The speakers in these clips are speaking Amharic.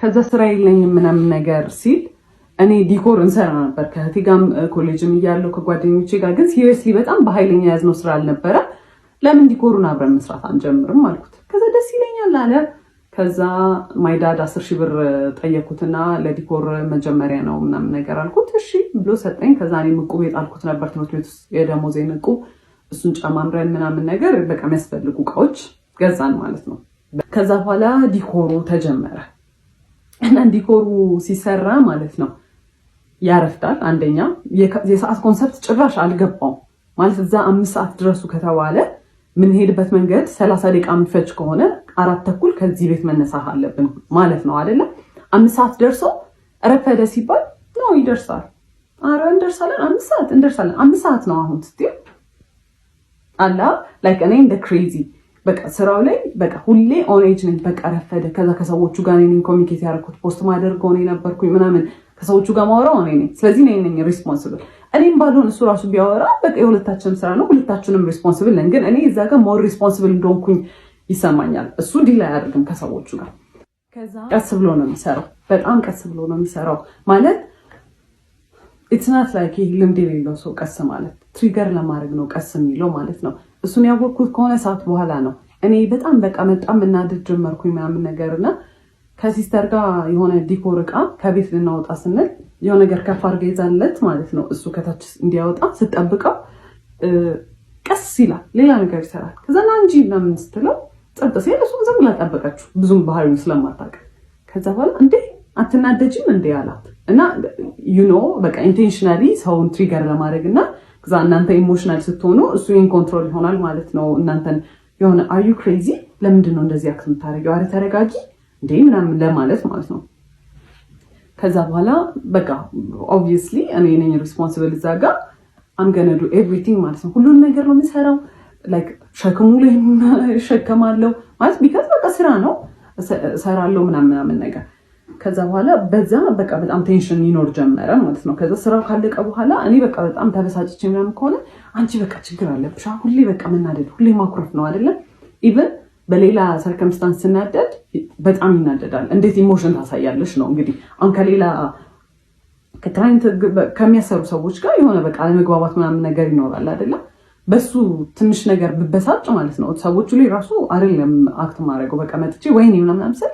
ከዛ ስራ የለኝም ምናምን ነገር ሲል እኔ decor እንሰራ ነበር ከእህቴ ጋርም ኮሌጅም እያለሁ ከጓደኞቼ ጋር፣ ግን seriously በጣም በኃይለኛ የያዝነው ስራ አልነበረ። ለምን decor ኡን አብረን መስራት አንጀምርም አልኩት። ከዛ ደስ ይለኛል አለ። ከዛ my dad 10,000 ብር ጠየኩትና ለ decor መጀመሪያ ነው ምናምን ነገር አልኩት። እሺ ብሎ ሰጠኝ። ከዛ እኔም ዕቁብ የጣልኩት ነበር ትምህርት ቤት ውስጥ የደሞዜን ዕቁብ፣ እሱን ጨማምረን ምናምን ነገር በቃ የሚያስፈልጉ እቃዎች ገዛን ማለት ነው። ከዛ በኋላ decor ኡ ተጀመረ እና decor ኡ ሲሰራ ማለት ነው ያረፍዳል። አንደኛ የሰዓት concept ጭራሽ አልገባውም። ማለት እዛ 5 ሰዓት ድረሱ ከተባለ የምንሄድበት መንገድ 30 ደቂቃ የሚፈጅ ከሆነ 4:30 ከዚህ ቤት መነሳት አለብን ማለት ነው አይደለም? 5 ሰዓት ደርሶ ረፈደ ሲባል ነው ይደርሳል። አረ እንደርሳለን፣ 5 ሰዓት እንደርሳለን። 5 ሰዓት ነው አሁን ስትይው አላ like እኔ እንደ crazy በቃ ስራው ላይ በቃ ሁሌ on edge ነኝ። በቃ ረፈደ። ከዛ ከሰዎቹ ጋር እኔ ነኝ communicate ያደረኩት፣ post ማደርገው እኔ ነበርኩኝ ምናምን፣ ከሰዎቹ ጋር ማወራው እኔ ነኝ። ስለዚህ እኔ ነኝ responsible። እኔም ባልሆን እሱ ራሱ ቢያወራ በቃ የሁለታችንም ስራ ነው፣ ሁለታችንም responsible ነን። ግን እኔ እዛ ጋር more responsible እንደሆንኩኝ ይሰማኛል። እሱ deal አያደርግም ከሰዎቹ ጋር። ከዛ ቀስ ብሎ ነው የሚሰራው፣ በጣም ቀስ ብሎ ነው የሚሰራው። ማለት it's not like ይህ ልምድ የሌለው ሰው ቀስ ማለት፣ trigger ለማድረግ ነው ቀስ የሚለው ማለት ነው። እሱን ያወቅኩት ከሆነ ሰዓት በኋላ ነው። እኔ በጣም በቃ በጣም መናደድ ጀመርኩኝ ምናምን ነገር እና ከ sister ጋር የሆነ decor እቃ ከቤት ልናወጣ ስንል የሆነ ነገር ከፍ አድርጋ ይዛለት ማለት ነው። እሱ ከታች እንዲያወጣ ስጠብቀው ቀስ ይላል፣ ሌላ ነገር ይሰራል። ከዛ ና እንጂ ምናምን ስትለው ጸጥ ሲል እሱም ዝም ብላ ጠበቀችው፣ ብዙም ባህሪውን ስለማታውቅ። ከዛ በኋላ እንዴ አትናደጅም እንዴ አላት። እና በቃ intentionally ሰውን trigger ለማድረግ እና ከዛ እናንተ emotional ስትሆኑ እሱ in control ይሆናል ማለት ነው። እናንተን የሆነ are you crazy፣ ለምንድን ነው እንደዚህ act የምታደርጊው? አረ ተረጋጊ እንዴ ምናምን ለማለት ማለት ነው። ከዛ በኋላ በቃ obviously እኔ ነኝ responsible እዛ ጋር፣ I'm gonna do everything ማለት ነው። ሁሉን ነገር ነው የምሰራው። Like ሸክሙ ላይ እሸከማለሁ ማለት because በቃ ስራ ነው፣ እሰራለሁ ምናምን ምናምን ነገር። ከዛ በኋላ በዛ በቃ በጣም tension ይኖር ጀመረ ማለት ነው። ከዛ ስራው ካለቀ በኋላ እኔ በቃ በጣም ተበሳጭቼ ምናምን ከሆነ አንቺ በቃ ችግር አለብሽ፣ ሁሌ በቃ መናደድ፣ ሁሌ ማኩረፍ ነው አይደለም? Even በሌላ circumstance ስናደድ በጣም ይናደዳል። እንዴት emotion ታሳያለሽ ነው እንግዲህ። አሁን ከሌላ ከ client ከሚያሰሩ ሰዎች ጋር የሆነ በቃ አለመግባባት ምናምን ነገር ይኖራል አይደለም? በሱ ትንሽ ነገር ብበሳጭ ማለት ነው ሰዎቹ ላይ ራሱ አይደለም act ማድረገው፣ በቃ መጥቼ ወይኔ ምናምን ስል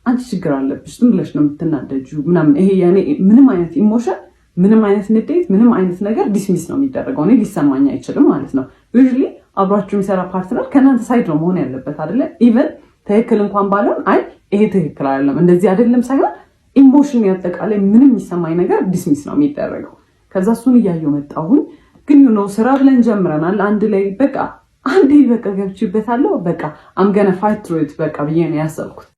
አንቺ ችግር አለብሽ፣ ዝም ብለሽ ነው የምትናደጂው ምናምን። ይሄ የኔ ምንም አይነት emotion፣ ምንም አይነት ንዴት፣ ምንም አይነት ነገር dismiss ነው የሚደረገው። እኔ ሊሰማኝ አይችልም ማለት ነው። Usually አብሯችሁ የሚሰራ partner ከእናንተ side ነው መሆን ያለበት አይደለ? Even ትክክል እንኳን ባልሆን አይ ይሄ ትክክል አይደለም እንደዚህ አይደለም ሳይሆን emotion ያጠቃላይ ምንም የሚሰማኝ ነገር dismiss ነው የሚደረገው። ከዛ እሱን እያየሁ መጣሁኝ። ግን ስራ ብለን ጀምረናል አንድ ላይ፣ በቃ አንዴ በቃ ገብቼበታለሁ። በቃ I'm gonna fight through it በቃ ብዬ ነው ያሰብኩት።